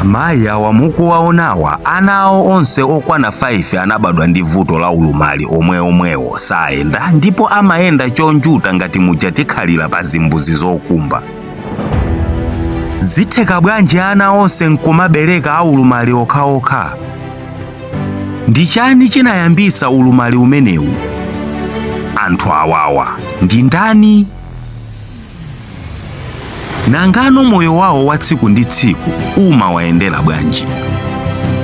Amayi awa mukuwaonawa, ana awo onse okwana 5 anabadwa ndi vuto la ulumali omweomwewo, sayenda ndipo amayenda chonjuta ngati muja tikhalira pa zimbuzi zokumba. Zitheka bwanji ana onse nkumabereka aulumali okhaokha? Ndi chani chinayambisa ulumali umenewu? Anthu awawa ndi ndani? Nangano moyo wawo wa tsiku ndi tsiku umawayendera bwanji?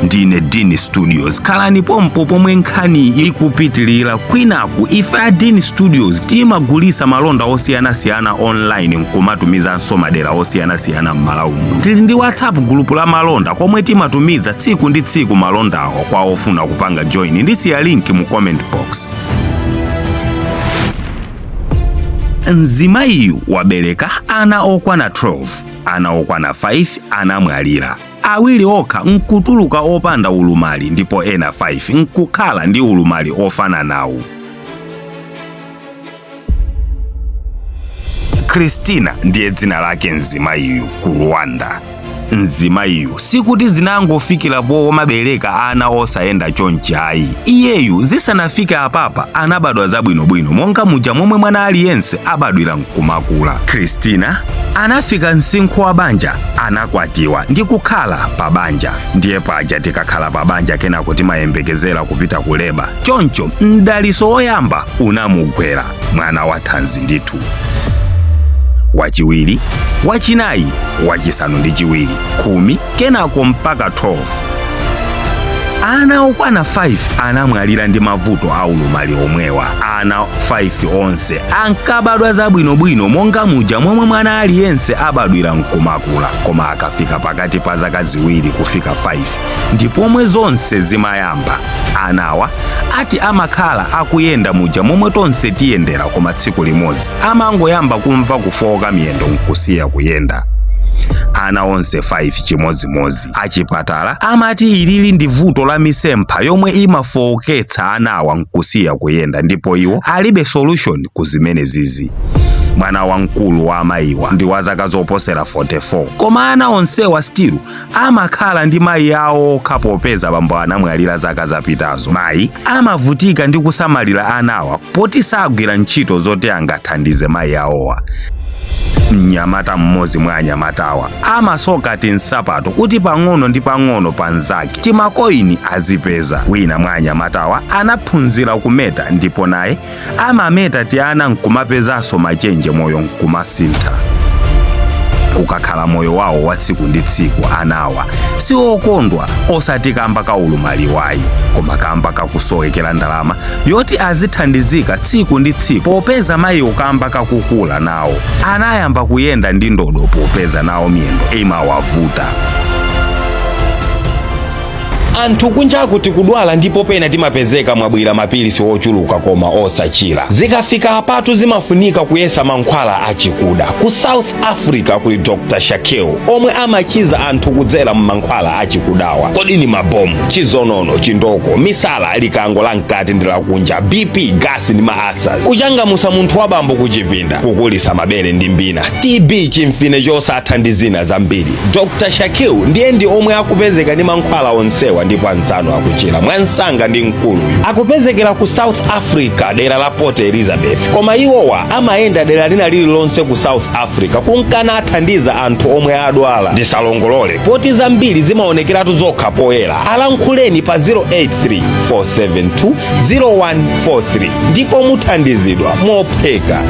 Ndine Dini Studios, khalani pompo pomwe nkhani ikupitilira. Kwinaku ife a Dini Studios timagulisa malonda osiyanasiyana online nkumatumizanso madera osiyanasiyana m'Malawi muno. Tili ndi WhatsApp gulupu la malonda komwe timatumiza tsiku ndi tsiku malondawo kwa ofuna kupanga join. Ndisiya link mu comment box. Mzimayiyu wabereka ana okwana 12, ana okwana 5 anamwalira, awiri okha nkutuluka opanda ulumali ndipo ena 5 nkukhala ndi ulumali ofananawu. Christina ndiye dzina lake mzimayiyu ku Rwanda. Mzimayiyu sikuti zinangofikira pomabereka ana osayenda chonchi ayi. Iyeyu zisanafike apapa anabadwa zabwinobwino monga muja momwe mwana aliyense abadwira nkumakula. Christina anafika msinkhu wa banja, anakwatiwa ndi kukhala pa banja. Ndiye paja tikakhala pa banja kenako timayembekezera kupita ku leba. Choncho mdaliso woyamba unamugwera, mwana wa thanzi ndithu. Wachiwiri, wachinayi, wachisanu ndi chiwiri, 10, kenako mpaka 12. Ana okwana 5 anamwalira ndi mavuto a ulumali omwewa. Ana 5 onse ankabadwa zabwinobwino monga muja momwe mwana aliyense abadwira nkumakula, koma akafika pakati pa zaka 2 kufika 5 ndipomwe zonse zimayamba. Anawa ati amakhala akuyenda muja momwe tonse tiyendera, koma tsiku limodzi amangoyamba kumva kufooka miyendo nkusiya kuyenda. Ana onse 5 chimodzimodzi. Achipatala amati ilili ndi vuto la misempha yomwe imafooketsa anawa nkusiya kuyenda, ndipo iwo alibe solution ku zimenezizi. Mwana wamkulu wa amayiwa ndi wa zaka zoposera 44, koma ana onsewa still amakhala ndi mayi awo okha popeza bambo anamwalira zaka zapitazo. Mayi amavutika ndi kusamalira anawa poti sagwira ntchito zoti angathandize mayi awowa. Mnyamata mmodzi mwa anyamatawa amasoka tinsapato kuti pang'ono ndi pang'ono panzake timakoini azipeza. Wina mwa anyamatawa anaphunzira kumeta ndipo naye amameta tiana nkumapezanso machenje, moyo nkumasintha. Kukakhala moyo wawo wa tsiku ndi tsiku, anawa si okondwa, osati kamba ka ulumali wayi, koma kamba kakusowekera ndalama yoti azithandizika tsiku ndi tsiku, popeza mayiwo kamba kakukula nawo anayamba kuyenda ndi ndodo popeza nawo miyendo imawavuta. Anthu kunjaku tikudwala ndipo pena timapezeka mwabwira mapilisi ochuluka koma osachira. Zikafika apatu zimafunika kuyesa mankhwala achikuda. Ku South Africa kuli Dr Shakil omwe amachiza anthu kudzera mmankhwala achikudawa. Kodi ni mabomu, chizonono, chindoko, misala, likango la mkati ndi lakunja, BP, gasi ndi ma ulcers, kuchangamusa munthu wa bambo kuchipinda, kukulisa mabere ndi mbina, TB, chimfine chosatha ndi zina zambiri. Dr Shakil ndiye ndi omwe akupezeka ndi mankhwala onsewa ndipo anzanu akuchira mwansanga ndi mkuluyu. Akupezekera ku South Africa dera la Port Elizabeth, koma iwowa amayenda dera lina lililonse ku South Africa kunkana athandiza anthu omwe adwala. Ndisalongolole poti zambiri zimaonekeratu zokha poyera. Alankhuleni pa 083 472 0143 ndipo muthandizidwa mophweka.